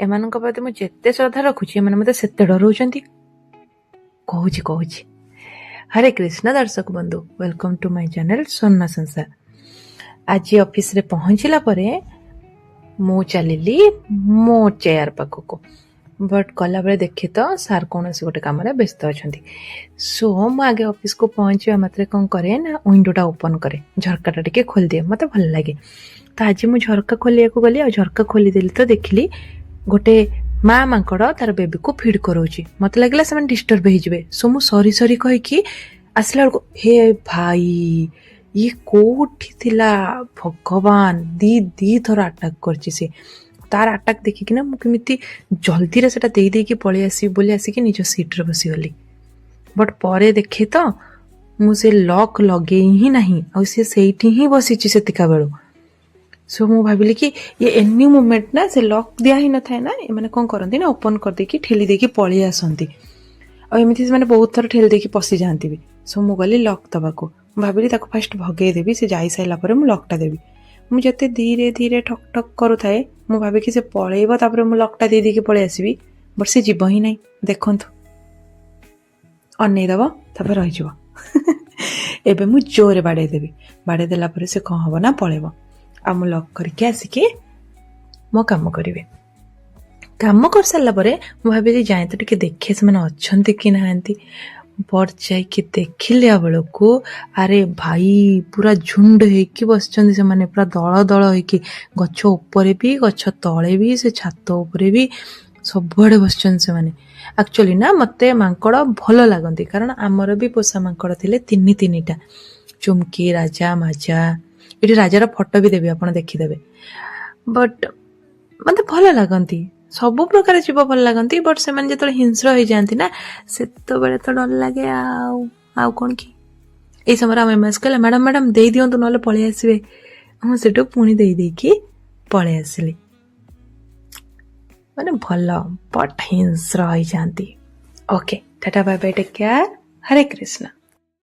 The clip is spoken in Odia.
ଏମାନଙ୍କ ପ୍ରତି ମୁଁ ଯେତେ ଶ୍ରଦ୍ଧା ରଖୁଛି, ଏମାନେ ମୋତେ ସେତେ ଡରଉଛନ୍ତି। କହୁଛି, କହୁଛି। ହରେ କୃଷ୍ଣ ଦର୍ଶକ ବନ୍ଧୁ, welcome to my channel ସ୍ୱର୍ଣ୍ଣ ସଂସାର। ଆଜି ଅଫିସରେ ପହଞ୍ଚିଲା ପରେ ମୁଁ ଚାଲିଲି ମୋ ଚେୟାର ପାଖକୁ। ବଟ୍ ଗଲାବେଳେ ଦେଖେ ତ ସାର୍ କୌଣସି ଗୋଟେ କାମରେ ବ୍ୟସ୍ତ ଅଛନ୍ତି। ସୋ ମୁଁ ଆଗେ ଅଫିସକୁ ପହଞ୍ଚିବା ମାତ୍ରେ କ'ଣ କରେ ନା, ୱିଣ୍ଡୋଟା ଓପନ୍ କରେ, ଝରକାଟା ଟିକେ ଖୋଲିଦିଏ, ମୋତେ ଭଲ ଲାଗେ। ତ ଆଜି ମୁଁ ଝରକା ଖୋଲିବାକୁ ଗଲି ଆଉ ଝରକା ଖୋଲିଦେଲି ତ ଦେଖିଲି ଗୋଟେ ମା ମାଙ୍କଡ଼ ତାର ବେବିକୁ ଫିଡ୍ କରଉଛି। ମୋତେ ଲାଗିଲା ସେମାନେ ଡିଷ୍ଟର୍ବ ହେଇଯିବେ। ସୋ ମୁଁ ସରି ସରି କହିକି ଆସିଲା ବେଳକୁ, ହେ ଭାଇ, ଇଏ କୋଉଠି ଥିଲା ଭଗବାନ! ଦି ଦି ଥର ଆଟାକ୍ କରିଛି ସେ। ତାର ଆଟାକ୍ ଦେଖିକିନା ମୁଁ କେମିତି ଜଲ୍ଦିରେ ସେଟା ଦେଇ ଦେଇକି ପଳେଇ ଆସିବି ବୋଲି ଆସିକି ନିଜ ସିଟ୍ରେ ବସିଗଲି। ବଟ୍ ପରେ ଦେଖେ ତ ମୁଁ ସେ ଲକ୍ ଲଗେଇ ହିଁ ନାହିଁ ଆଉ ସେ ସେଇଠି ହିଁ ବସିଛି ସେତିକା ବେଳୁ। ସୋ ମୁଁ ଭାବିଲି କି ଇଏ ଏନି ମୁମେଣ୍ଟ ନା, ସେ ଲକ୍ ଦିଆ ହେଇନଥାଏ ନା, ଏମାନେ କ'ଣ କରନ୍ତି ନା, ଓପନ୍ କରିଦେଇକି ଠେଲି ଦେଇକି ପଳେଇ ଆସନ୍ତି। ଆଉ ଏମିତି ସେମାନେ ବହୁତ ଥର ଠେଲି ଦେଇକି ପଶିଯାଆନ୍ତି ବି। ସୋ ମୁଁ ଗଲି ଲକ୍ ଦେବାକୁ। ମୁଁ ଭାବିଲି ତାକୁ ଫାଷ୍ଟ ଭଗେଇ ଦେବି, ସେ ଯାଇସାରିଲା ପରେ ମୁଁ ଲକ୍ଟା ଦେବି। ମୁଁ ଯେତେ ଧୀରେ ଧୀରେ ଠକ୍ ଠକ୍ କରୁଥାଏ, ମୁଁ ଭାବିକି ସେ ପଳେଇବ, ତାପରେ ମୁଁ ଲକ୍ଟା ଦେଇ ଦେଇକି ପଳେଇ ଆସିବି। ବଟ୍ ସେ ଯିବ ହିଁ ନାହିଁ। ଦେଖନ୍ତୁ, ଅନେଇ ଦେବ, ତାପରେ ରହିଯିବ। ଏବେ ମୁଁ ଜୋରେ ବାଡ଼େଇ ଦେବି। ବାଡ଼େଇ ଦେଲା ପରେ ସେ କ'ଣ ହବ ନା, ପଳେଇବ ଆଉ ମୁଁ ଲକ୍ କରିକି ଆସିକି ମୋ କାମ କରିବି। କାମ କରିସାରିଲା ପରେ ମୁଁ ଭାବିଲି, ଯାଏ ତ ଟିକେ ଦେଖେ ସେମାନେ ଅଛନ୍ତି କି ନାହାନ୍ତି। ବଟ୍ ଯାଇକି ଦେଖିଲା ବେଳକୁ, ଆରେ ଭାଇ, ପୁରା ଝୁଣ୍ଡ ହେଇକି ବସିଛନ୍ତି ସେମାନେ, ପୁରା ଦଳ ଦଳ ହେଇକି। ଗଛ ଉପରେ ବି, ଗଛ ତଳେ ବି, ସେ ଛାତ ଉପରେ ବି, ସବୁଆଡ଼େ ବସିଛନ୍ତି ସେମାନେ। ଆକ୍ଚୁଆଲି ନା, ମୋତେ ମାଙ୍କଡ଼ ଭଲ ଲାଗନ୍ତି, କାରଣ ଆମର ବି ପୋଷା ମାଙ୍କଡ଼ ଥିଲେ ତିନି ତିନିଟା, ଚୁମ୍କି, ରାଜା, ମାଜା। ଏଠି ରାଜାର ଫଟୋ ବି ଦେବି, ଆପଣ ଦେଖିଦେବେ। ବଟ୍ ମୋତେ ଭଲ ଲାଗନ୍ତି, ସବୁ ପ୍ରକାର ଜୀବ ଭଲ ଲାଗନ୍ତି। ବଟ୍ ସେମାନେ ଯେତେବେଳେ ହିଂସ୍ର ହେଇଯାଆନ୍ତି ନା, ସେତେବେଳେ ତ ଡର ଲାଗେ। ଆଉ କ'ଣ କି, ଏଇ ସମୟରେ ଆମ ଏମ୍ଏସ୍ କହିଲା, "ମ୍ୟାଡ଼ାମ୍, ମ୍ୟାଡ଼ାମ୍, ଦେଇ ଦିଅନ୍ତୁ, ନହେଲେ ପଳେଇ ଆସିବେ।" ମୁଁ ସେଠୁ ପୁଣି ଦେଇ ଦେଇକି ପଳେଇ ଆସିଲି। ମାନେ ଭଲ, ବଟ୍ ହିଂସ୍ର ହେଇଯାଆନ୍ତି। Okay, tata, bye bye, take care. Hare Krishna.